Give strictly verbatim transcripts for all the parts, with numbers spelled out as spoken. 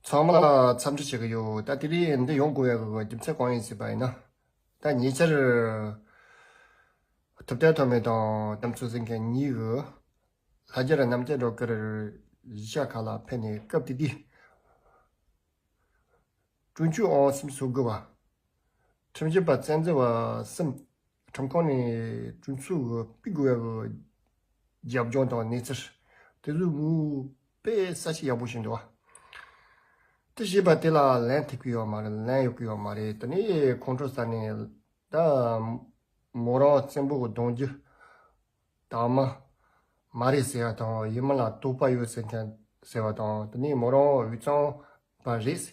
ཚང་མ་ལ་འཚམས་འདྲི་བྱེད་ཀྱི་ཡོད། ད་དེ་རིང་འདི་ཡོང་དགོས་ཡག་གི་རྒྱུ་མཚན་གང་ཡིན་ཟེར་བ་ཡིན་ན། ད་ཉེ་ཆར་ཐུབ་བསྟན་ཐོགས་མེད་དང་རྣམ་ཚོ་ཟིན་མཁན་གཉིས་ཀྱིས་ལྷ་རྒྱལ་རྣམ་རྒྱལ་སྒྲོལ་དཀར་གཞིས་ཆགས་ཁག་ལ་ཕེབས་ནས་སྐབས་དེ་དུས་དྲུང་ཆུ་ཨང་སུམ་སོ་དགུ་བ། ཁྲིམས་ཞིབ་པ་བཙན་འཛུལ་བ་གསུམ་ཁྲིམས་ཁང་ནས་དྲུང་འཚོ་གི་སྤུས་དགོས་ཡག་གི་རྒྱབ་ལྗོངས་དང་གནས་ཚུལ་དེ་ཚོ་མུ་དཔེ་ས་ཞིག་ཡག་པོ་ཞིག་འདུག་བ། དེ་བྱས་པ་དེ་ལ་ལན་ཐེབས་ཀྱི་ཡོད་མ་རེད། ལན་ཡོད་ཀྱི་ཡོད་མ་རེད། དེ་ནས་ཁོང་ཁྲོ་ཟ་ནས་ད་མོ་རང་བཙན་པོ་གི་གདུང་རྒྱུད་དག་མ་མ་རེད་ཟེར་བ་དང་། ཡིན་མིན་ལ་དོགས་པ་ཡོད་ཟེར་མཁན་ཟེར་བ་དང་། དེ་ནས་མོ་རང་དབུས་གཙང་པ་རེད།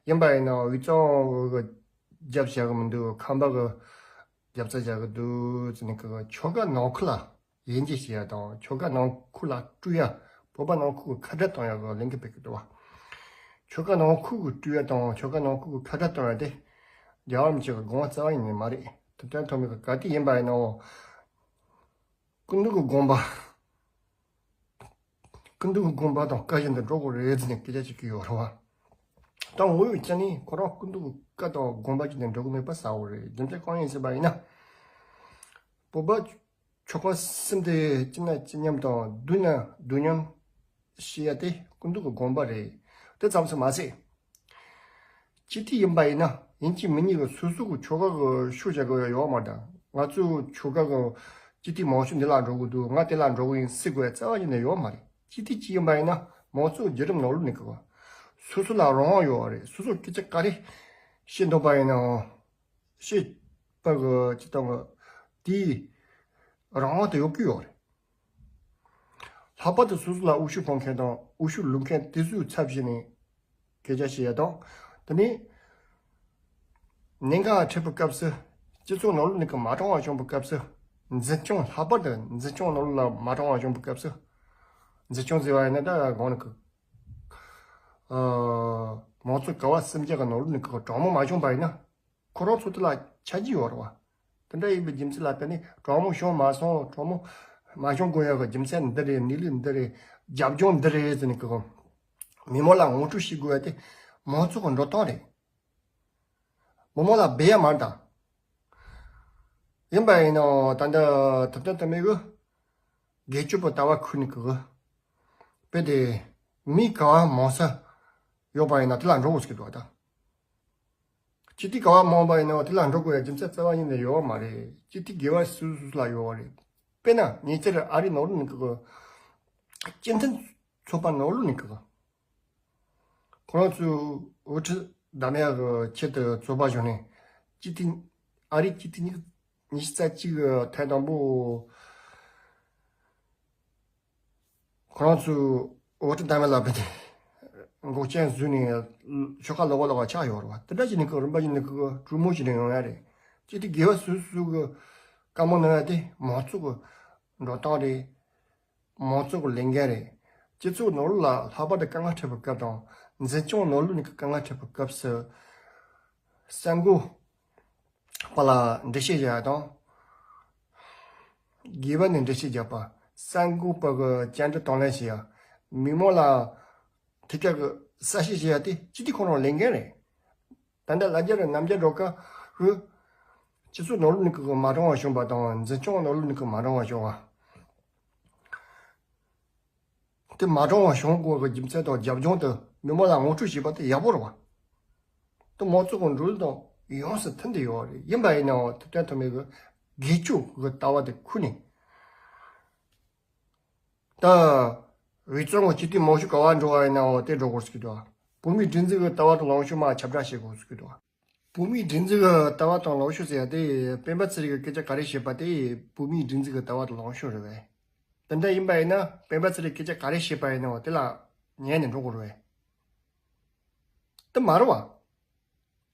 ཡིན་པ་ཡིན་ན་དབུས་གཙང་གི་རྒྱབ་བྱ་གི་མི་འདུག་ཁམས་པ་གི་རྒྱབ་རྩ་བྱ་གི་འདུག་ཟེར་ནས། གི་ཆོལ་ཁ་ནང་ཁུལ་ལ་དབྱེ་འབྱེད་བྱེད་ཡ་དང་། ཆོལ་ཁ་ནང་ཁུལ་ལ་དཀྲུག་ཡ། བོད་པ་ནང་ཁུལ་གི་ཁ་བྲལ་གཏོང་ཡ་གི་ལས་འགུལ་སྤེལ་གི་འདུག་བ། ཆོལ་ཁ་ནང་ཁུལ་གི་དཀྲུག་ཡ་དང་ཆོལ་ཁ་ནང་ཁུལ་གི་ཁ་བྲལ་གཏོང་ཡ་དེ་རྒྱལ་བ་རིན་པོ་ཆེ་གི་དགོངས་པ་རྩ་བ་ཉིད་ནས་མ་རེད། ཐུབ་བསྟན་ཐོགས་མེད་གི་ག་དུས་ཡིན་པ་ཡིན་ནའང་སྐུ་མདུན་གྱི་དགོངས་པ། སྐུ་མདུན་གྱི་དགོངས་པ་དང་བཀའ་བཞིན་དུ་འགྲོ་དགོས་རེད་ཟེར་ནས་སྐད་ཆ་བཤད་ཀྱི་ཡོད་རེད་བ། ད་ངོ་བོའི་ཆ་ནས་ཁོ་རང་སྐུ་མདུན་གྱི་བཀའ་དང་དགོངས་པ་བཞིན་དུ་འགྲོ་གི་མེད་པ་གསལ་བོ་རེད། རྒྱུ་མཚན་གང་ཡིན་ཟེར་བ་ཡིན་ན། བོད་པ་ཆོལ་ཁ་གསུམ་དེ་གཅིག་ན་གཅིག་མཉམ་དང་བསྡུས་ན་བསྡུས་མཉམ་བྱེད་ཡ་དེ་སྐུ་མདུན་གྱི་དགོངས་པ་རེད། དེ་ཙམ་ཞིག་མ་ཟད། སྤྱི་འཐུས་ཡིན་པ་ཡིན་ན་ཡིན་གཅིག་མིན་གཉིས་ཀྱི་སོ་སོ་གི་ཆོལ་ཁ་གི་ཤུགས་རྒྱག་གི་ཡོད་མ་རེད། ང་ཚོའི་ཆོལ་ཁ་གི་སྤྱི་འཐུས་མང་ཤོས་འདི་ལ་འགྲོ་གི་འདུག་ང་དེ་ལ་འགྲོ་གི་ཡིན་ཟེར་དགོས་ཡ་རྩ་བ་ཉིད་ནས་ཡོད་མ་རེད། སྤྱི་འཐུས་གཅིག་ཡིན་པ་ཡིན་ན་མང་གཙོ་བརྒྱུད་རིམ་ནང་ལོགས་ནས་གི་སོ་སོ་ལ་རང་དབང་ཡོད་རེད། སོ་སོ་སྐད་ཆ་ག་རེ་བཤད་འདོད་པ་ཡིན་ནའང་བཤད་པ་གི་སྤྱི་བཏང་གི་དེའི་རང་དབང་དེ་ཡོད་ཀྱི་ཡོད་རེད། ལྷག་པར་དུ་སོ་སོ་ལ་འོས་ཤོག་འཕང་མཁན་དང་འོས་ཤོག་བླུག་མཁན་དེ་ཚོའི་ཚབ་བྱས་ནས་སྐད་ཆ་བཤད་ཡ་དང་། དེ་ནས་ཉེན་ཁ་འཕྲད་པའི་སྐབས་སུ། སྤྱི་ཚོགས་ནང་ལོགས་ནས་ཀྱི་མ་གྲོངས་པ་བྱུང་བའི་སྐབས་སུ། འཛིན་སྐྱོང་། ལྷག་པར་དུ་འཛིན་སྐྱོང་ནང་ལོགས་ལ་མ་གྲོངས་པ་བྱུང་བའི་སྐབས་སུ། འཛིན་སྐྱོང་ཟེར་བ་ཡིན་ན་ད་གོང་ནས་ཀྱི་ཨ་མང་གཙོ་ཀ་བ་གསུམ་ཆ་གི་ནང་ལོགས་ནས་ཀྱི་གྲོངས་མི་མ་བྱུང་པ་ཡིན་ན། ཁོ་རང་ཚོ་དེ་ལ་ཆ་རྒྱུས་ཡོད་རེད་བ། དེ་འདྲ་ཡིན་པའི་རྒྱུ་མཚན་ལ་བརྟེན་ནས་གྲོངས་མི་བྱུང་མ་སོང་། གྲོངས་མི་མ་བྱུང་དགོས་ཡག་གི་རྒྱུ་མཚན་འདི་རེད། གནས་ལུགས་འདི་རེད། རྒྱབ་ལྗོངས་འདི་རེད་ཟེར་ནས་ཀྱི་མི་མང་ལ་ངོ་སྤྲོད་བྱེད་དགོས་ཡ་དེ་མང་ཚོགས་ཀྱི་འགྲོ་སྟངས་རེད། མི་མང་ལ་སྦས་ཡ་མ་རེད་ད། ཡིན་པ་ཡིན་ནའང་ད་ལྟ་ཐུབ་བསྟན་ཐོགས་མེད་ཀྱིས་སྒེར་གཅོད་པའི་ལྟ་བ་ཁུར་ནས་ཀྱི་དཔེ་དེ་མི་ག་བ་མང་ས་ཡོད་པ་ཡིན་ན་དེ་ལ་འགྲོ་དགོས་ཟེར་གྱི་འདུག་ད། སྤྱི་འཐུས་ག་བ་མང་བ་ཡིན་ནའང་དེ་ལ་འགྲོ་དགོས་ཡ་རྒྱུ་མཚན་རྩ་བ་ཉིད་ནས་ཡོད་མ་རེད། སྤྱི་འཐུས་དགེ་བ་སུ་སུ་ལ་ཡོད་རེད། དཔེར་ན་ཉེ་ཆར་ཨ་རིའི་ནང་ལོགས་ནས་ཀྱི་སྤྱི་མཐུན་ཚོགས་པ་ནང་ལོགས་ནས་ཀྱི་ཁོ་རང་ཚོའི་དབུ་ཁྲིད་བདམས་ཡག་གི་ཆེད་དུ་ཚོགས་པ་བཞག་ནས། སྤྱི་འཐུས་ཨ་རིའི་སྤྱི་འཐུས་ཉི་ཤུ་རྩ་གཅིག་གི་ཐེངས་དང་པོ། ཁོ་རང་ཚོའི་འོས་བསྡུ་བདམས་ལ་བརྟེན་ཏེ་འགོག་རྐྱེན་བཟོས་ནས་ཆོལ་ཁ་ལོགས་ཀ་ལོགས་ཀ་ཆགས་ཡོད་རེད་བ། དེ་འདྲ་བྱས་ནས་ཁོ་རིམ་པ་བཞིན་ནས་ཁོ་གྲོས་མོལ་བྱས་ནས་ཡོང་ཡ་རེད། སྤྱི་འཐུས་དགེ་བ་སུ་སུ་གི་བཀའ་མོལ་གནང་ཡ་དེ་མང་ཚོགས་ཀྱི་འགྲོ་སྟངས་རེད། མང་ཚོགས་ཀྱི་ལས་འགན་རེད། སྤྱི་ཚོགས་ནང་ལོགས་ལ་ལྷག་པར་དུ་དཀའ་ངལ་འཕྲད་པའི་སྐབས་དང་འཛིན་སྐྱོང་ནང་ལོགས་ནས་ཀྱི་དཀའ་ངལ་འཕྲད་པའི་སྐབས་སུ། གསར་འགོད་པ་ལ་འགྲེལ་བཤད་བརྒྱབ་ཡ་དང་། དགེ་བ་ནས་འགྲེལ་བཤད་བརྒྱབ་པ། གསར་འགོད་པ་གི་བཅར་འདྲི་དང་ལེན་བྱེད་ཡ། མི་མང་ལ་ཐད་ཀར་གྱི་གསལ་བཤད་བྱེད་ཡ་དེ་སྤྱི་འཐུས་ཁོ་རང་ལས་འགན་རེད། ད་ལྟ་ལྷ་རྒྱལ་རྣམ་རྒྱལ་སྒྲོལ་དཀར་གྱིས་སྤྱི་ཚོགས་ནང་ལོགས་ནས་ཀྱི་མ་གྲོངས་པ་བྱུང་བ་དང་འཛིན་སྐྱོང་ནང་ལོགས་ནས་ཀྱི་མ་གྲོངས་པ་བྱུང་བ། དེ་མ་གྲོངས་པ་བྱུང་དགོས་ཀྱི་རྒྱུ་མཚན་དང་རྒྱབ་ལྗོངས་དེ་མི་མང་ལ་ངོ་སྤྲོད་བྱས་པ་དེ་ཡག་པོ་རེད་བ། དེ་མང་ཚོགས་ཀྱི་འགྲོ་ལུགས་དང་ཡོངས་སུ་མཐུན་ཏེ་ཡོད་རེད། ཡིན་པ་ཡིན་ནའང་ཐུབ་བསྟན་ཐོགས་མེད་ཀྱིས་སྒེར་གཅོད་ཀྱི་ལྟ་བ་དེ་ཁུར་ནས། ད་དབུས་གཙང་གི་སྤྱི་འཐུས་མང་ཤོས་ག་བ་འགྲོ་བ་ཡིན་ནའང་དེ་འགྲོ་དགོས་ཟེར་གྱི་འདུག་བ། བོད་མིའི་སྒྲིག་འཛུགས་ཀྱི་ལྟ་བ་དང་ལངས་ཕྱོགས་མར་ཁྱབ་བསྒྲགས་བྱེད་དགོས་ཟེར་གྱི་འདུག་བ། བོད་མིའི་སྒྲིག་འཛུགས་ཀྱི་ལྟ་བ་དང་ལངས་ཕྱོགས་ཟེར་ཡ་དེ་སྤེན་པ་ཚེ་རིང་གིས་སྐད་ཆ་ག་རེ་བཤད་པ་དེ་བོད་མིའི་སྒྲིག་འཛུགས་ཀྱི་ལྟ་བ་དང་ལངས་ཕྱོགས་རེད་པས། དེ་འདྲ་ཡིན་པ་ཡིན་ན་སྤེན་པ་ཚེ་རིང་སྐད་ཆ་ག་རེ་བཤད་པ་ཡིན་ནའང་དེ་ལ་ཉན་ནས་འགྲོ་དགོས་རེད་པས། དེ་མ་རེད་བ།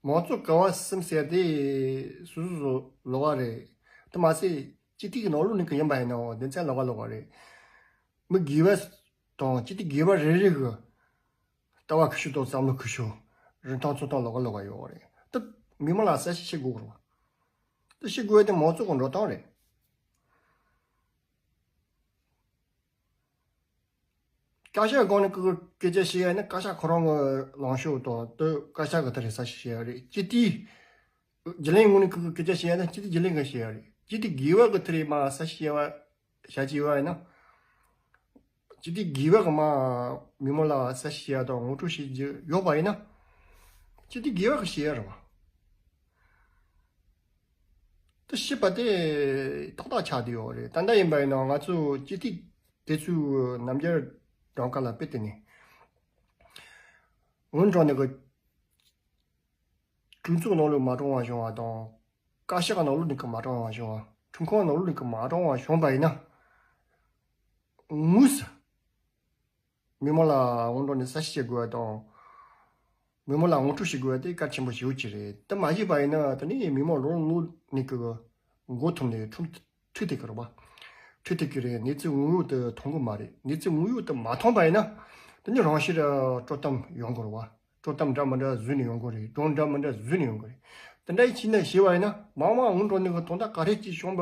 མང་གཙོ་ཀ་བ་གསུམ་ཟེར་དེ་སོ་སོ་སོ་ལོགས་ཀ་རེད། དེ་མ་ཟད་སྤྱི་འཐུས་ཀྱི་ནང་ལོགས་ནས་ཀྱི་ཡིན་པ་ཡིན་ནའང་སྡེ་ཚན་ལོགས་ཀ་ལོགས་ཀ་རེད། མི་སྒེར་པ་དང་སྤྱི་འཐུས་སྒེར་པ་རེ་རེ་གི་ལྟ་བ་ཁུ་ཤུ་དང་བསམ་བློ་ཁུ་ཤུ། རིན་ཐང་ཚོར་སྟངས་ལོགས་ཀ་ལོགས་ཀ་ཡོད་རེད། དེ་མི་མང་ལ་གསལ་བཤད་བྱེད་དགོས་རེད་བ། དེ་བྱེད་དགོས་ཡ་དེ་མང་གཙོ་གི་འགྲོ་སྟངས་རེད། བཀའ་ཤག་སྒང་ནས་ཁོ་གི་སྐད་ཆ་བཤད་ཡ་ན་བཀའ་ཤག་ཁོ་རང་གི་ལངས་ཕྱོགས་དང་དེ་བཀའ་ཤག་གི་དེ་རེད་ས་ཞིག་བཤད་ཡ་རེད། སྤྱི་འཐུས་རྒྱུན་ལས་ངོས་ནས་ཁོ་གི་སྐད་ཆ་བཤད་ཡ་ན་སྤྱི་འཐུས་རྒྱུན་ལས་ཀྱིས་བཤད་ཡ་རེད། སྤྱི་འཐུས་སྒེར་བ་གི་དེ་རེད་མ་ས་ཞིག་བཤད་བ་བྱ་ཅི་བ་ཡིན་ན། སྤྱི་འཐུས་སྒེར་བ་གི་མ་མི་མང་ལ་ས་ཞིག་བཤད་ཡ་དང་ངོ་སྤྲོད་བྱེད་རྒྱུ་ཡོད་པ་ཡིན་ན། སྤྱི་འཐུས་སྒེར་བ་གི་བཤད་ཡ་རེད་བ། དེ་བཤད་པ་དེ་ཏག་ཏག་ཆགས་བསྡད་ཡོད་རེད། ད་ལྟ་ཡིན་པ་ཡིན་ན་ང་ཚོ་སྤྱི་འཐུས་དེ་ཚོའི་རྣམ་འགྱུར་གྲངས་ཀ་ལ་དཔེ་བལྟས་ནས། སྔོན་འགྲོ་ནས་གི་གྲོས་ཚོགས་ནང་ལོགས་མ་གྲོངས་པ་བྱུང་བ་དང་། བཀའ་ཤག་ནང་ལོགས་ནས་གི་མ་གྲོངས་པ་བྱུང་བ། ཁྲིམས་ཁང་ནང་ལོགས་ནས་གི་མ་གྲོངས་པ་བྱུང་བ་ཡིན་ན། དངོས་སུ། མི་མང་ལ་སྔོན་འགྲོ་ནས་ས་ཞིག་བྱེད་དགོས་པ་དང་། མི་མང་ལ་ངོ་སྤྲོད་བྱེད་དགོས་པ་དེ་གལ་ཆེན་པོ་ཞེ་པོ་ཅིག་རེད། དེ་མ་བྱས་པ་ཡིན་ན་དེ་ནི་མི་མང་ལོ་ལོ་ནས་གི་མགོ་འཐོམས་ནས་འཁྲུག་འཁྲུག་ཐེབས་ཀྱི་རེད་པ། འཁྲུག་ཐེབས་ཀྱི་རེད། གནས་ཚུལ་དངོས་ཡོད་དེ་མཐོང་གི་མ་རེད། གནས་ཚུལ་དངོས་ཡོད་དེ་མ་མཐོང་པ་ཡིན་ན་དེ་ནི་རང་ཤེད་དཀྲོག་གཏམ་ཡོང་གི་རེད་པ། དཀྲོག་གཏམ་འདྲ་མི་འདྲ་བཟོས་ནས་ཡོང་གི་རེད། སྒྲུང་འདྲ་མི་འདྲ་བཟོས་ནས་ཡོང་གི་རེད། དེ་འདྲ་ཡིན་ཕྱིན་ན་ཞེས་པ་ཡིན་ན་མང་མང་སྔོན་འགྲོ་ནས་གི་དོན་དག་ག་རེ་ཅིག་བྱུང་པ་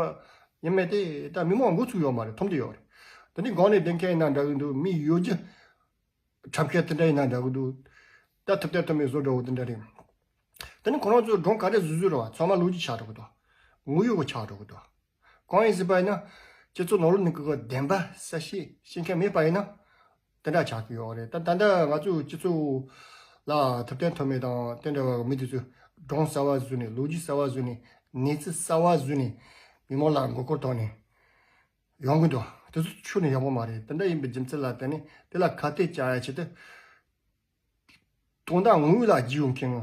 ཡིན་མེད་དེ་ད་མི་མང་མགོ་ཚོས་ཡོད་མ་རེད། མཐོང་གི་ཡོད་རེད། དེ་ནི་སྒང་ནས་བསྡད་མཁན་ཡིན་ན་འདྲ་གི་འདུག་མི་ཡོད་རྒྱུ། འཁྲབ་མཁན་དེ་འདྲ་ཡིན་ན་འདྲ་གི་འདུག་ད་ཐུབ་བསྟན་ཐོན་མིའི་བཟོ་འདྲ་བོ་དེ་འདྲ་རེད། དེ་ནི་ཁོ་རང་ཚོའི་སྒྲུང་ག་རེ་བཟོས་བཟོས་རེད་པ། ཚང་མ་ལོ་རྒྱུས་ཆགས་འགྲོ་གི་འདུག་དངོས་ཡོད་ཀྱི་ཆགས་འགྲོ་གི་འདུག་གང་ཡིན་ཟེར་བ་ཡིན་ན། སྤྱི་ཚོགས་ནང་ལོགས་ནས་གི་བདེན་པ་གསལ་བཤད་བྱེད་མཁན་མེད་པ་ཡིན་ན། དེ་འདྲ་ཆགས་ཀྱི་ཡོད་རེད། ད་ད་ལྟ་ང་ཚོའི་སྤྱི་ཚོགས་ལ་ཐུབ་བསྟན་ཐོན་མི་དང་དེ་འདྲ་བ་མི་དེ་ཚོས་སྒྲུང་གསར་བ་བཟོས་ནས་ལོ་རྒྱུས་གསར་བ་བཟོས་ནས་གནས་ཚུལ་གསར་བ་བཟོས་ནས་མི་མང་ལ་མགོ་སྐོར་བཏང་ནས། ཡོང་གི་འདུག་དེ་ཚོ་ཁྱོན་ནས་ཡག་པོ་མ་རེད། དེ་འདྲ་ཡིན་པའི་རྒྱུ་མཚན་ལ་བརྟེན་ནས་དེ་ལ་ཁ་གཏད་བཅག་ཡ་ཆེད་དུ། དོན་དག་དངོས་ལ་རྒྱུས་ཡོད་མཁན་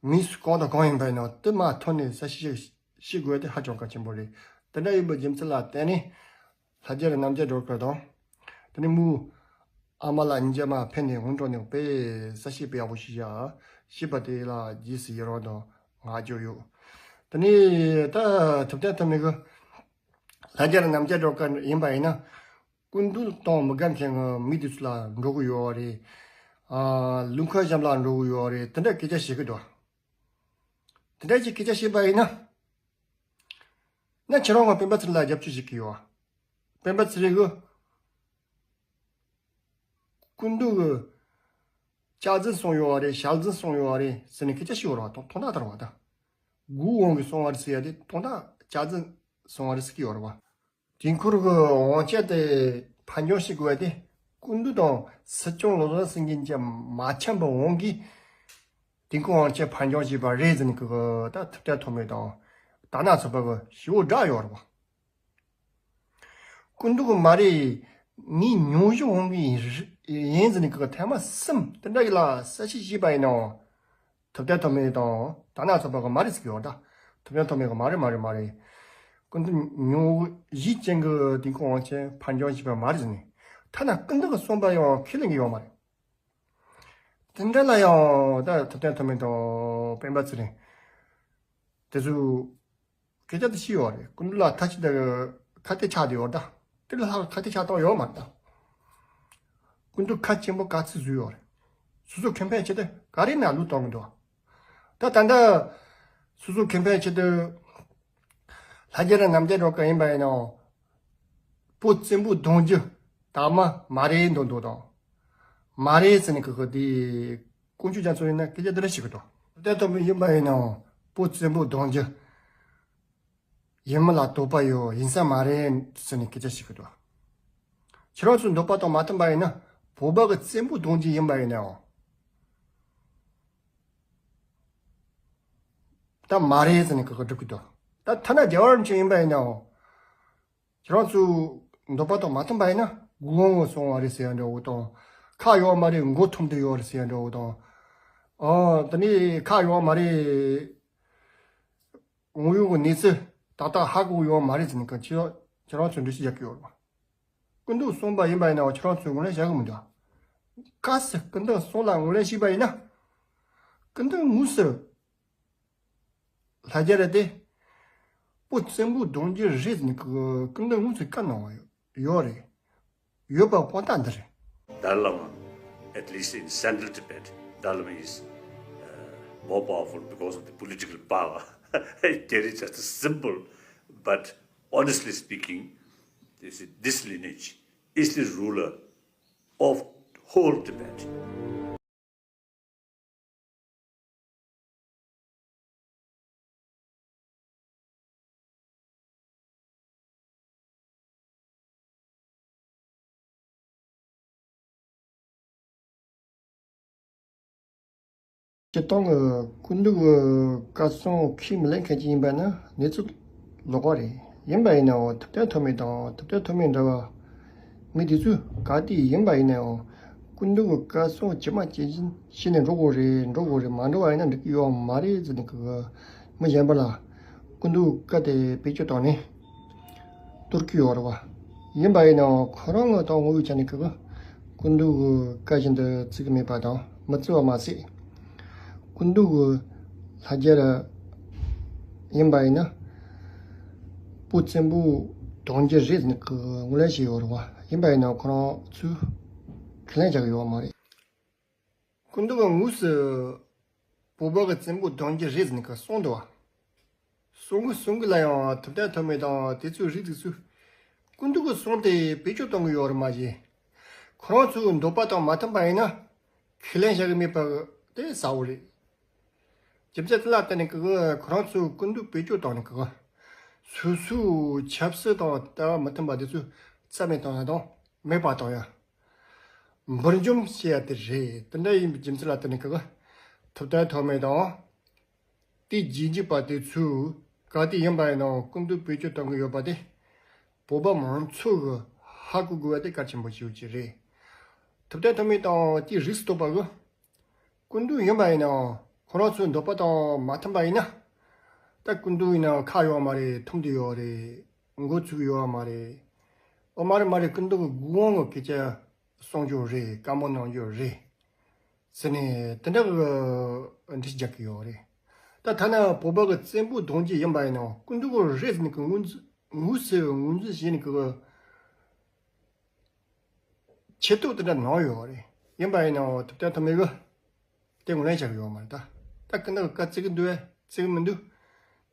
མི་སུ་གང་དང་གང་ཡིན་པ་ཡིན་ན་དེ་མ་ཐོན་ནས་ས་ཞིག་ཤེས་དགོས་དེ་ཧ་ཅང་གལ་ཆེན་པོ་རེད། དེ་འདྲ་ཡིན་པའི་རྒྱུ་མཚན་ལ་བརྟེན་ནས་ལྷ་རྒྱལ་རྣམ་རྒྱལ་སྒྲོལ་དཀར་དང་། དེ་ནས་མོའི་ཨ་མ་ལགས་གཉིས་ཆ་མར་ཕེབས་ནས་སྔོན་འགྲོ་ནས་དཔེ་ས་ཞིག་དཔེ་ཡག་པོ་ཞིག་བཞག་ཞེས་པ་དེ་ལ་རྗེས་སུ་ཡི་རང་དང་བསྔགས་བརྗོད་ཡོད། དེ་ནས་ད་ཐུབ་བསྟན་ཐོན་མི་གི་ལྷ་རྒྱལ་རྣམ་རྒྱལ་སྒྲོལ་དཀར་ཡིན་པ་ཡིན་ན། སྐུ་མདུན་དང་མི་དགའ་མཁན་གྱི་མི་དེ་ཚོ་ལ་འགྲོ་གི་ཡོད་རེད། ཨ། ལུང་ཁ་གཞན་ལ་འགྲོ་གི་ཡོད་རེད། དེ་འདྲ་སྐད་ཆ་བཤད་ཀྱི་འདུག་དེ་འདྲ་ཅིག་སྐད་ཆ་བཤད་པ་ཡིན་ན། ན་ཁྱེད་རང་གི་སྤེན་པ་ཚེ་རིང་ལ་རྒྱབ་སྐྱོར་བྱེད་ཀྱི་ཡོད། སྤེན་པ་ཚེ་རིང་གི་སྐུ་མདུན་གྱི་སྐྱག་རྫུན་གསུངས་ཡོད་རེད། ཞལ་རྫུན་གསུངས་ཡོད་རེད་ཟེར་ནས་སྐད་ཆ་བཤད་ཡོད་རེད་པ། དོན་དག་ལྟར་བ་ད། མགོའི་དབང་གིས་གསུངས་པ་རེད་ཟེར་ཡ་དེ་དོན་དག་སྐྱག་རྫུན་གསུངས་པ་རེད་ཟེར་གྱི་ཡོད་རེད་པ། དུས་འཁོར་གྱི་དབང་ཆ་དེ་ཕར་འགྱངས་བྱེད་དགོས་པ་དེ་སྐུ་མདུན་དང་སྲིད་སྐྱོང་བློ་བཟང་སེང་གེ་གཉིས་ཀྱིས་མ་འཆམ་པའི་དབང་གིས་དུས་འཁོར་དབང་ཆ་ཕར་འགྱངས་བྱས་པ་རེད་ཟེར་ནས་ཀྱི་ད་ཐུབ་བསྟན་ཐོན་མི་དང་དར་ནག་ཚོགས་པ་གི་ཞི་བོ་བསྒྲགས་ཡོད་རེད་པ། སྐུ་མདུན་གྱིས་མ་རེད། ངའི་མྱོང་བྱུང་དབང་གིས་ཡིན་ཟེར་ནས་ཀྱི་ཐེངས་མ་གསུམ་དེ་འདྲ་ཡིན་ལ་གསལ་བཤད་བྱས་པ་ཡིན་ནའང་། ཐུབ་བསྟན་ཐོན་མི་དང་དར་ནག་ཚོགས་པ་གི་མ་རེད་ཟེར་གྱི་ཡོད་ད། ཐུབ་བསྟན་ཐོན་མི་གི་མ་རེད་མ་རེད་མ་རེད། སྐུ་མདུན་མྱོང་བོ་གཞི་ཅན་གྱི་དུས་འཁོར་དབང་ཆེན་ཕར་འགྱངས་བྱས་པ་མ་རེད་ཟེར་ནས། ཐ་ན་སྐུ་མདུན་གྱི་གསུངས་པ་ཡང་ཁས་ལེན་གྱི་ཡོད་མ་རེད། དེ་འདྲ་ལ་ཡང་ད་ཐུབ་བསྟན་ཐོན་མི་དང་སྤེན་པ་ཚེ་རིང་། དེ་ཚོས་སྐད་ཆ་དེ་བཤད་ཡོད་རེད། སྐུ་མདུན་ལ་ཐ་ཆད་དེ་ཁ་གཏད་ཆགས་བསྡད་ཡོད་ད། དེ་ལ་ལྷག་ཁ་གཏད་ཆགས་སྟངས་ཡོད་མ་རེད་ད། སྐུ་མདུན་ཁ་ཆེན་པོ་ག་ཚོད་བཟོས་ཡོད་རེད། སོ་སོ་ཁེ་ཕན་ཆེད་དུ་ག་རེ་ན་ལུགས་གཏོང་གི་འདུག་ད་ད་ལྟ་སོ་སོ་ཁེ་ཕན་ཆེད་དུ་ལྷ་རྒྱལ་ར་རྣམ་རྒྱལ་སྒྲོལ་དཀར་ཡིན་པ་ཡིན་ནའང་། བོད་བཙན་པོ་གདུང་རྒྱུད་དར་མ་མ་རེད་འདུག་འདུག་དང་། མ་རེད་ཟེར་ནས་ཁོ་ཁོ་དེ་དཀོན་མཆོག་རྒྱ་མཚོ་ཡིན་ན་སྐད་ཆ་འདི་འདྲ་ཞིག་གི་འདུག་དེ་ལྟ་བུ་ཡིན་པ་ཡིན་ནའང་བོད་བཙན་པོ་གདུང་རྒྱུད། ཡིན་མིན་ལ་དོགས་པ་ཡོད། ཡིན་ས་མ་རེད་ཟེར་ནས་སྐད་ཆ་བཤད་ཀྱི་འདུག་ཁྱེད་རང་ཚོའི་འདོད་པ་དང་མ་མཐུན་པ་ཡིན་ན་བོད་པ་གི་བཙན་པོ་གདུང་རྒྱུད་ཡིན་པ་ཡིན་ནའང་། ད་མ་རེད་ཟེར་ནས་ཁོ་ཁོ་སྒྲུབ་ཀྱི་འདུག་ད་ཐ་ན་རྒྱལ་བ་རིན་པོ་ཆེ་ཡིན་པ་ཡིན་ནའང་། ཁྱེད་རང་ཚོའི་འདོད་པ་དང་མ་མཐུན་པ་ཡིན་ན་མགོ་དབང་ངོ་སོང་བ་རེད་ཟེར་ཡ་འདྲ་བོ་དང་། ཁག་ཡོད་མ་རེད། མགོ་འཐོམས་བསྡད་ཡོད་རེད་ཟེར་ཡ་འདྲ་བོ་དང་། ཨ། དེ་ནས་ཁག་ཡོད་མ་རེད། དངོས་ཡོད་ཀྱི་གནས་ཚུལ་ཏག་ཏག་ཧ་གོ་ཡོད་མ་རེད་ཟེར་ནས་ཁྱེད་ཁྱེད་རང་ཚོས་འགྲེལ་བཤད་རྒྱག་གི་ཡོད་རེད་པ། སྐུ་མདུན་གསུངས་པ་ཡིན་པ་ཡིན་ནའང་ཁྱེད་རང་ཚོས་ངོས་ལེན་བྱ་གི་མི་འདུག་གལ་སྲིད་སྐུ་མདུན་གསུངས་ལ་ངོས་ལེན་བྱས་པ་ཡིན་ན། སྐུ་མདུན་དངོས་སུ་ལྷ་རྒྱལ་ར་དེ་བོད་བཙན་པོ་གདུང་རྒྱུད་རེད་ཟེར་ནས་སྐུ་མདུན་དངོས་སུ་བཀའ་གནང་བ་ཡོད་རེད། ཡོད་པ་དཔང་རྟགས་འདི་རེད། Dalai Lama, at least in Central Tibet, Dalai Lama is uh, more powerful because of the political power. It carries just a symbol, but honestly speaking, this, this lineage is the ruler of whole Tibet. སྤྱིར་བཏང་གི་སྐུ་མདུན་གྱི་བཀའ་གསུང་ཁས་མི་ལེན་མཁན་ཅིག་ཡིན་པ་ནི་གནས་ཚུལ་ལོགས་ཀ་རེད། ཡིན་པ་ཡིན་ནའང་ཐུབ་བསྟན་ཐོགས་མེད་དང་ཐུབ་བསྟན་ཐོགས་མེད་འདྲ་བ་མི་དེ་ཚོས་ག་དུས་ཡིན་པ་ཡིན་ནའང་སྐུ་མདུན་གྱི་བཀའ་གསུང་ཇི་མ་ཇི་བཞིན་བྱས་ནས་འགྲོ་དགོས་རེད། འགྲོ་དགོས་རེད། མ་འགྲོ་བ་ཡིན་ན་འགྲིག་གི་ཡོད་མ་རེད་ཟེར་ནས་གི་མི་གཞན་པ་ལ་སྐུ་མདུན་གྱི་བཀའ་དེ་བེད་སྤྱོད་བཏང་ནས། གཏོར་གྱི་ཡོད་རེད་བ། ཡིན་པ་ཡིན་ནའང་ཁོ་རང་ངོ་དང་ངོ་བོའི་ཆ་ནས་ཀྱི་སྐུ་མདུན་གྱི་བཀའ་བཞིན་དུ་བརྩི་གི་མེད་པ་དང་མི་བརྩི་བ་མ་ཟད། སྐུ་མདུན་གྱི་ལྷ་རྒྱལ་ཡིན་པ་ཡིན་ན་བོད་བཙན་པོ་གཏོང་རྒྱུ་རེད་ཟེར་ནས་ཀྱི་ངོས་ལེན་བྱས་ཡོད་རེད་བ། ཡིན་པ་ཡིན་ནའང་ཁོ་རང་ཚོས་ཁས་ལེན་བྱ་གི་ཡོད་མ་རེད། སྐུ་མདུན་གྱི་དངོས་སུ་བོད་པ་གི་བཙན་པོ་གཏོང་རྒྱུ་རེད་ཟེར་ནས་ཀྱི་གསུངས་འདུག་བ། གསུང་གི་གསུང་གི་ལ་ཡང་ཐུབ་བསྟན་ཐོགས་མེད་དང་དེ་ཚོའི་རིགས་དེ་ཚོས་སྐུ་མདུན་གྱི་གསུང་དེ་བེད་སྤྱོད་གཏོང་གི་ཡོད་རེད་མ་གཞི། ཁོ་རང་ཚོའི་འདོད་པ་དང་མ་མཐུན་པ་ཡིན་ན་ཁས་ལེན་བྱ་གི་མེད་པ་དེ་གསལ་བོ་རེད། རྒྱུ་མཚན་དེ་ལ་བརྟེན་ནས་ཀྱི་ཁོ་རང་ཚོའི་སྐུ་མདུན་བེད་སྤྱོད་བཏང་ནས་ཀྱི་སོ་སོའི་ཆབ་སྲིད་དང་ལྟ་བ་མ་མཐུན་པ་དེ་ཚོ་རྩ་མེད་བཏང་ཡ་དང་མེད་པ་བཏང་ཡ། འབུར་འཇོམས་བྱེད་ཡ་དེ་རེད། དེ་འདྲ་ཡིན་པའི་རྒྱུ་མཚན་ལ་བརྟེན་ནས་ཀྱི་ཐུབ་བསྟན་ཐོགས་མེད་དང་། དེའི་རྗེས་འཇུག་པ་དེ་ཚོས་ག་དུས་ཡིན་པ་ཡིན་ནའང་སྐུ་མདུན་བེད་སྤྱོད་གཏོང་གི་ཡོད་པ་དེ་བོད་པ་མང་ཚོགས་ཀྱིས་ཧ་གོ་དགོས་པ་དེ་གལ་ཆེན་པོ་ཞིག་ཅིག་རེད། ཐུབ་བསྟན་ཐོགས་མེད་དང་དེའི་རིགས་སུ་གཏོགས་པ་གི་སྐུ་མདུན་ཡིན་པ་ཡིན་ནའང་ཁོ་རང་ཚོའི་འདོད་པ་དང་མ་མཐུན་པ་ཡིན་ན། ད་སྐུ་མདུན་ཡིན་ནའང་ཁག་ཡོད་མ་རེད། ཐུམ་དུ་ཡོད་རེད། མགོ་ཚོས་ཡོད་མ་རེད། ཨོ་མ་རེད་མ་རེད། སྐུ་མདུན་གྱི་དགོས་དབང་གི་སྐད་ཆ་གསུང་རྒྱུ་རེད། བཀའ་མོལ་གནང་རྒྱུ་རེད་ཟེར་ནས་དེ་འདྲ་གི་འགྲེལ་བརྒྱབ་ཀྱི་ཡོད་རེད། ད་ཐ་ན་བོད་པ་གི་བཙན་པོ་གཏོང་རྒྱུ་ཡིན་པ་ཡིན་ནའང་སྐུ་མདུན་གྱི་རེད་ཟེར་ནས་གི་ངོས་འཛིན་ངོས་སུ་ངོས་འཛིན་བྱས་ནས་གི་ཆེ་བསྟོད་དེ་འདྲ་གནང་ཡོད་རེད། ཡིན་པ་ཡིན་ནའང་ཐུབ་བསྟན་ཐོགས་མེད་གི་དེ་ངོས་ལེན་བྱ་གི་ཡོད་མ་རེད། ད་ད་ཀི་ནག་གི་བཀའ་བརྩི་གི་འདུག་བས་བརྩི་གི་མི་འདུག་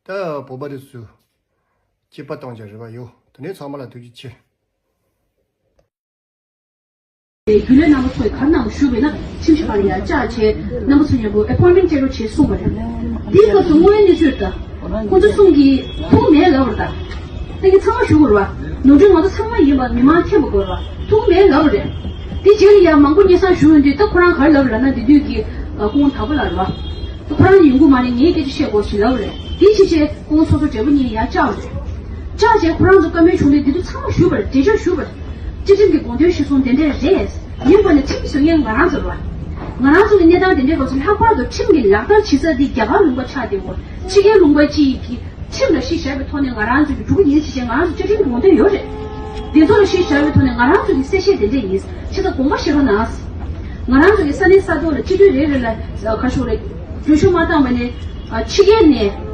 ད་བོད་པ་རེ་ཚོས་དཔྱད་པ་གཏོང་བྱ་རེ་བ་ཡོད། དེ་ནས་ཚང་མ་ལ་ཐུགས་རྗེ་ཆེ། རྒྱུན་ལས་རྣམ་པ་ཚོས་ག་རེ་གནང་ཞུས་པ་ཡིན་ན་ཁྲིམས་ཞིབ་ཁང་ལ་ཡར་བཅར་བྱས་རྣམ་པ་ཚོ་མཉམ་པོ་ཨེ་པོའིན་མེན་ཊི་སྤྲད་རོགས་བྱེད་གསུངས་པ་རེད། འདིའི་སྐབས་སུ་དངོས་ཡོད་གནས་ཚུལ་ད་ཁོང་ཚོ་གསུམ་གྱིས་ཐུག་མེད་ལབ་པ་རེད། ད་ད་ངས་ཚང་མ་ཞུ་དགོས་རེད་བ། ནོར་འཁྲུལ་ང་ཚོ་ཚང་མ་ཡིན་པ་མི་མང་མཁྱེན་པ་དགོས་རེད་བ། ཐུག་མེད་ལབ་པ་རེད། དེ་རྗེས་ལ་ཡང་མང་པོ་སྙན་སེང་ཞུ་ཡོང་དུས་ད་ཁོ་རང་ག་རེ་ལབ་རེད་ལབ་ན་དེ་དུས་ཀྱི་སྐུ་ངོ་དྭགས་པོ་ལགས་རེད་བ། ད་ཁོ་རང་ཡོང་གི་མ་རེད། ངས་སྐད་ཆ་བཤད་དགོས་ཞེས་ལབ་པ་རེད། དེ་ཕྱིན་ཆད་སྐུ་ངོ་ཚོགས་གཙོ་སྦྲེལ་པོ་གཉིས་ཡར་བཅར་བ་རེད། བཅར་བྱས་ཁོ་རང་ཚོ་བཀའ་མོལ་བྱུང་དུས་དེ་དུས་ཚང་མ་ཞུས་པ་རེད། འགྲེལ་བརྗོད་ཞུས་པ་རེད། བཅའ་ཁྲིམས་ཀྱི་དགོངས་དོན་གཞིར་བཟུང་དེ་འདྲས་རེད། ཡིན་པ་ནི་ཁྲིམས་བཟོ་མཁན་ང་རང་ཚོ་རེད་བ། ང་རང་ཚོ་གི་གནས་སྟངས་དེ་འདྲའི་སྐབས་སུ་ལྷག་པར་དུ་ཁྲིམས་ཀྱི་ལག་བསྟར་བྱེད་ས་འདི་རྒྱ་གར་ལུང་པ་ཆགས་བསྡད་ཡོད། ཕྱི་རྒྱལ་ལུང་པ་གཅིག་གིས་ཁྲིམས་ལ་གཞི་བཞག་པའི་ཐོག་ནས་ང་རང་ཚོ་གི་འགྲོ་གི་ཡིན་ཞེས་བྱས་ང་རང་ཚོ་བཅའ་ཁྲིམས་ཀྱི་དགོངས་དོན་ཡོད་རེད། དེ་ཚོ་ལ་གཞི་བཞག་པའི་ཐོག་ནས་ང་རང་ཚོ་གི་གསལ་བཤད་དེ་འདྲས་ཡིན། ཁྱེད་ཚོ་དགོངས་པ་བཞེས་རོགས་གནང་། ང་རང་ཚོ་གི་ས་གནས་ས་ཐོག་ལ་སྤྱི་འཐུས་རེ་རེ་ལ་ཁ་ཤོག་ལ་གྲོས་ཆོད་མ་བཏང་བ་ནས་ཕྱི་རྒྱལ་ནས་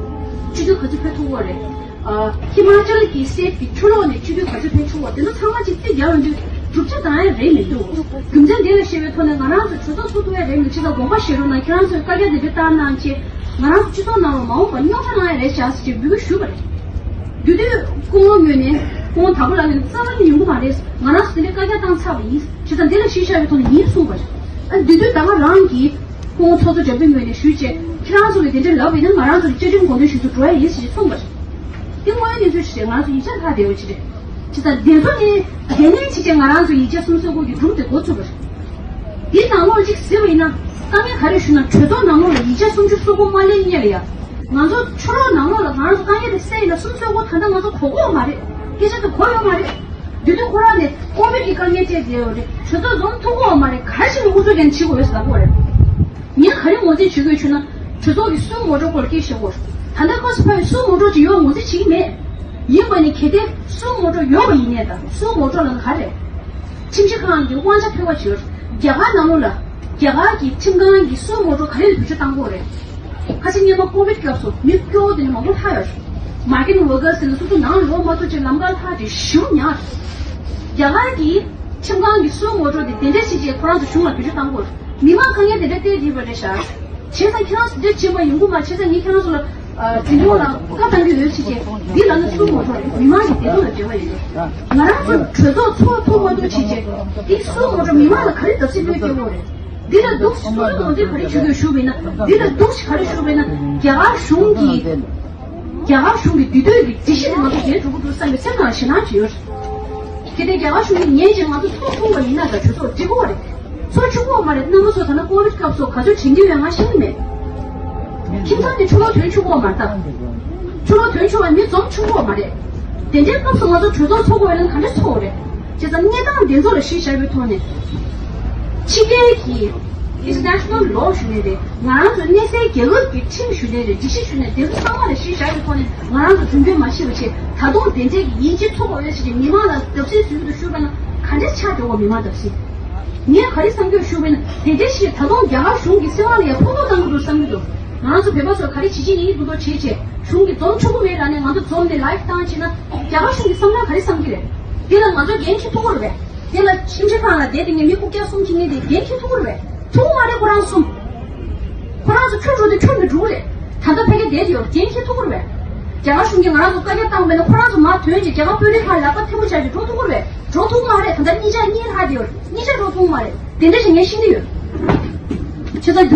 སྤྱི་འཐུས་ག་ཚོད་ཕེབས་ཐུབ་ཀྱི་རེད། ཨ། ཧི་མ་ཅལ་གྱི་སི་ཊེཊ་གི་ཕྱི་ལོགས་ནས་སྤྱི་འཐུས་ག་ཚོད་ཕེབས་ཆོག་པ་དེ་ཚོ་ཚང་མ་གཅིག་རྩིས་རྒྱག་ཡོང་དུས་གྲུབ་ཆ་འདང་ཡ་རེད་མི་འདུག་རྒྱུ་མཚན་འདི་ལ་བཤད་པའི་ཐོག་ནས་ང་རང་ཚོ་གྲོས་ཚོགས་ཚུགས་ཐུབ་ཡ་རེད་མི་ཆེ་ད་དགོངས་པ་བཞེས་རོགས་གནང་། ཁྱེད་རང་ཚོས་བཀའ་རྒྱ་འདི་འདྲ་བཏང་གནང་བྱས་ང་རང་ཚོ་སྤྱི་ཚོགས་ནང་ལ་མ་འོངས་པར་རྙོག་དྲ་གནང་ཡ་རེད་བཞག་ཟེར་བྱས་འབོད་སྐུལ་ཞུས་པ་རེད། དེ་དུས་སྐུ་ངོ་ངོས་ནས་སྐུ་ངོ་དྭགས་པོ་ལགས་ངོས་ནས་རྩ་བ་ནས་ཡོང་གི་མ་རེད། ང་རང་ཚོ་དེ་འདྲའི་བཀའ་རྒྱ་བཏང་ཚར་བ་ཡིན། བྱས་ཙང་འདི་ལ་གཞི་བཞག་པའི་ཐོག་ནས་ཡིན་གསུངས་པ་རེད། ཨ་འདི་དུས་ད་ག་རང་གིས་སྐུ་ངོ་ཚོགས་གཙོ་སྦྲེལ་པོའི་ངོས་ནས་ཞུས་བྱས་ཁྱེད་རང་ཚོ་གིས་དེ་འདྲ་ལབ་པ་ཡིན་ན་ང་རང་ཚོ་གི་བཅའ་ཁྲིམས་དགོངས་དོན་གཞིར་བཟུང་འགྲོ་ཡ་ཡིན་ཞེས་གསུངས་པ་རེད། དེ་དངོས་ཡོད་གནས་ཚུལ་ཞིག་རེད། ང་རང་ཚོ་ཡིག་ཆ་ལྷག་བསྡད་པ་ཅིག་རེད། བྱས་ཙང་དེ་ཚོ་ནི་དེ་ནས་ཕྱིན་ཆད་ང་རང་ཚོ་ཡིག་ཆ་གསུམ་བཅུ་སོ་དགུ་གི་སྒྲུང་དེ་འགོ་ཚུགས་པ་རེད། དེའི་ནང་ལོགས་ལ་ཅིག་ཟེར་བ་ཡིན་ན་དཀའ་ངལ་ག་རེ་ཞུ་ན་གྲོས་ཚོགས་ནང་ལོགས་ལ་ཡིག་ཆ་སུམ་ཅུ་སོ་དགུ་མ་སླེབས་སྔོན་ལ་ཡ། ང་ཚོ་ཕྱི་ལོགས་ནང་ལོགས་ལ་ང་རང་ཚོ་དཀའ་ངལ་དེ་སེལ་ཡིན་ན་སུམ་ཅུ་སོ་དགུ་ད་ལྟ་ང་ཚོ་གོ་གི་ཡོད་མ་རེད། སྐད་ཆ་དེ་གོ་ཡོད་མ་རེད། དེ་དུས་ཁོ་རང་ནས་ཀོ་བིད་ཀྱི་དཀའ་ངལ་སྤྲད་བསྡད་ཡོད་རེད། གྲོས་ཚོགས་འཛོམས་ཐུབ་ཀྱི་ཡོད་མ་རེད། ག་རེ་བྱས་ནས་ཨུ་ཚུགས་རྒྱག་བྱེད་དགོས་ཡོད་ཟེར་ལབ་ཀྱི་ཡོད་རེད། ངས་ག་རེ་ངོས་འཛིན་བྱེད་དགོས་ཞུ་ན། གྲོས་ཚོགས་ཀྱི་སུའུ་མོ་ཊོ་སྐོར་སྐད་བཤད་དགོས། ད་ལྟ་ཁོ་ཚོ་ཕ་བའི་སུའུ་མོ་ཊོ་ཅིག་ཡོད་ངོས་འཛིན་བྱེད་ཀྱི་མེད། ཡིན་པ་ནི་གལ་ཏེ་སུའུ་མོ་ཊོ་ཡོད་པ་ཡིན་ནའི་ད་སུའུ་མོ་ཊོ་ལབ་ན་ག་རེ། ཁྲིམས་ཞིབ་ཁང་གི་དབང་ཆ་ཕུལ་བ་བྱོས། རྒྱ་གར་ནང་ལོགས་ལ་རྒྱ་གར་གྱི་ཁྲིམས་ཁང་གི་སུའུ་མོ་ཊོ་ག་རེ་ལ་བེད་སྤྱོད་བཏང་གི་ཡོད་རེད། ཁ་སང་སྔོན་མ་ཀོ་བིད་སྐབས་སུ་མི་སྐྱོ་བོ་དེ་འདྲ་མང་པོ་ལྷག་ཡོད་རེད། མ་ཀིན་ཝར་ཀར་ཟེར་ནས་སོ་སོ་ནང་ལ་ལོག་མ་ཐུབ་ཅིག་ལམ་ཁར་ལྷག་ཅིག་ཞེ་པོ་ཉག་རེད། རྒྱ་གར་གྱི་ཁྲིམས་ཁང་གི་སུའུ་མོ་ཊོ་དེ་དེ་འདྲ་བྱས་བྱས་ཁོ་རང་ཚོ་གཞུང་ལ་བེད་སྤྱོད་བཏང་གི་ཡོད་རེད། མི་མང་དཀའ་ངལ་དེ་འདྲ་སྤྲད་བསྡད་པ་རེད་ཤག་བྱས་ཙང་ཁྱེད་རང་ཚོ་འདིར་ཕྱིན་པ་ཡོང་གི་མ་རེད། བྱས་ཙང་ངས་ཁྱེད་རང་ཚོ་ལ་ ཨ། འཛིན་སྐྱོང་ལ་བཀའ་གཏང་གི་ཡོད་ཅེས་བྱས། འདི་ལ་ནི་སུ་ངོ་སྤྲོད་རེད། མི་མང་གི་བདེ་སྡུག་ལ་འབྲེལ་བ་ཡོད་རེད། ང་རང་ཚོ་གྲོས་ཚོགས་ཚོགས་ཐུབ་མ་ཐུབ་བྱས་བྱས། འདི་སུ་ངོ་སྤྲོད། མི་མང་ལ་ག་རེ་བརྡབ་གསིག་སྤྲོད་ཀྱི་ཡོད་རེད། འདི་ལ་འདུག་སེ་སུ་ངོ་སྤྲོད་ག་རེ་བྱེད་དགོས་ཞུ་བས་ན། འདི་ལ་འདུག་སེ་ག་རེ་ཞུ་བས་ན། རྒྱ་གར་གཞུང་གི་རྒྱ་གར་གཞུང་གི་འདི་དུས་ཀྱི་སྒྲིག་གཞི་དེ་ང་ཚོ་འགན་སྒྲུབ་ཀྱི་འདུག་བསམ་པའི་སེམས་ནང་ཞེད་སྣང་ཅིག་ཡོད་རེད། གལ་ཏེ་རྒྱ་གར་གཞུང་གིས་ཉན་བྱས་ང་ཚོ་ཚོགས་ཐུབ་པ་ཡིན་ན་ད་གྲོས་ཚོགས་འགྲིག་གི་རེད། ཚོགས་ཆོག་གི་མ་རེད། རྣམ་པ་ཚོ་ད་ལྟ་ཀོ་བིད་སྐབས་སུ་ག་ཚོད་དྲན་གྱི་ཡོད་ང་ཤེས་ཀྱི་མེད། ཁྱིམ་ཚང་གི་ཕྱུགས་ལོག་ཐོན་ཆོག་གི་མ་རེད། ཕྱུགས་ལོག་ཐོན་ཆོག་པ་མི་འཛོམས་ཆོག་གི་མ་རེད། དེ་འདྲའི་སྐབས་སུ་ང་ཚོ་གྲོས་ཚོགས་ཚོགས་དགོས་ན་ག་འདྲ་ཚོགས་རེད། བྱས་ཙང་གནས་སྟངས་འདི་ཚོ་ལ་གཞི་བཞག་པའི་ཐོག་ནས། ཕྱི་རྒྱལ་གྱི་international law ཞུ་ནས་རེད། ང་རང་ཚོ་གནས་སའི་རྒྱལ་ཁབ་ཀྱི་ཁྲིམས་ཞུ་ནས་རེད། སྒྲིག་གཞི་ཞུ་ནས་དེ་ཚོ་ཚང་མ་ལ་གཞི་བཞག་པའི་ཐོག་ནས་ང་རང་ཚོ་དོན་འཁྱོལ་མ་བྱས་པ་བྱས། ད་དུང་དེ་འདྲའི་གི་ཡིན་གཅིག་ཚོགས་པ་འོས་ཤིག་གིས་མི་མང་ལ་བརྡབ་གསིག་བཟོ་གི་འདུག་ཞུས་པ་ན་ག་འདྲ་ཆགས་འགྲོ་བ། མི་མང་བརྡབ་གསིག་ངས་ག་རེ་བསམ་གྱི་ཡོད་ཞུས་པ་ན། དེ་འདྲའི་ཞིག་ད་དུང་རྒྱ་གར་གཞུང་གིས་སྲིད་དབང་ལ་ཡང་ཕོག་ཐུག་བཏང་གི་འདུག་བསམ་གྱི་འདུག་ང་རང་ཚོ་བོད་པ་ཚོ་ག་རེ་བྱེད་ཀྱི་ཡིན་འདུག་བྱས་བྱས། གཞུང་གིས་འཛོམས་ཆོག་གི་མེད་ར་ནས་ང་ཚོ་འཛོམས་ནས་live བཏང་བྱས་ན། རྒྱ་གར་གཞུང་གི་བསམ་བློ་ག་རེ་བསམ་གྱི་རེད། དེ་ལ་ང་ཚོ་འགན་འཁྱེར་ཐུབ་ཀྱི་རེད་པས། དེ་ལ་ཁྲིམས་ཞིབ་ཁང་ལ་བསྡད་དེ་ངས་མི་རྐུབ་བཀྱག་གསུམ་འཁྱེར་མཁན་དེ་འགན་འཁྱེར་ཐུབ་ཀྱི་རེད་པས། ཐུབ་ཀྱི་མ་རེད། ཁོ་རང་གསུམ། ཁོ་རང་ཚོ་ཁྲིམས་འགྲོ་དེ་ཁྲིམས་ཀྱི་འགྲོ་རེད། ད་ལྟ་ཕ་གི་བསྡད་དེ་ཡོད། འགན་འཁྱེར་ཐུབ་ཀྱི་རེད་པས། རྒྱ་གར་གཞུང་གིས་ང་རང་ཚོ་བཀའ་རྒྱ་བཏང་བས་ན་ཁོ་རང་ཚོ་མར་ཐོན་བྱས་རྒྱ་གར་དཔོན་རིགས་ཁག་ལག་པ་ཐལ་མོ་སྦྱར་བྱས་འགྲོ་ཐུབ་ཀྱི་རེད་པས། འགྲོ་ཐུབ་ཀྱི་མ་རེད། ད་ལྟ་གཉིས་ཆ་གཉིས་ལྷག་དེ་ཡོད། གཉིས་ཆ་འགྲོ་ཐུབ་ཀྱི་མ་རེད། དེ་འདྲ་ཞིག་ངས་ཤེས་ཀྱི་ཡོད། བྱས་ཙང་རྒྱུ།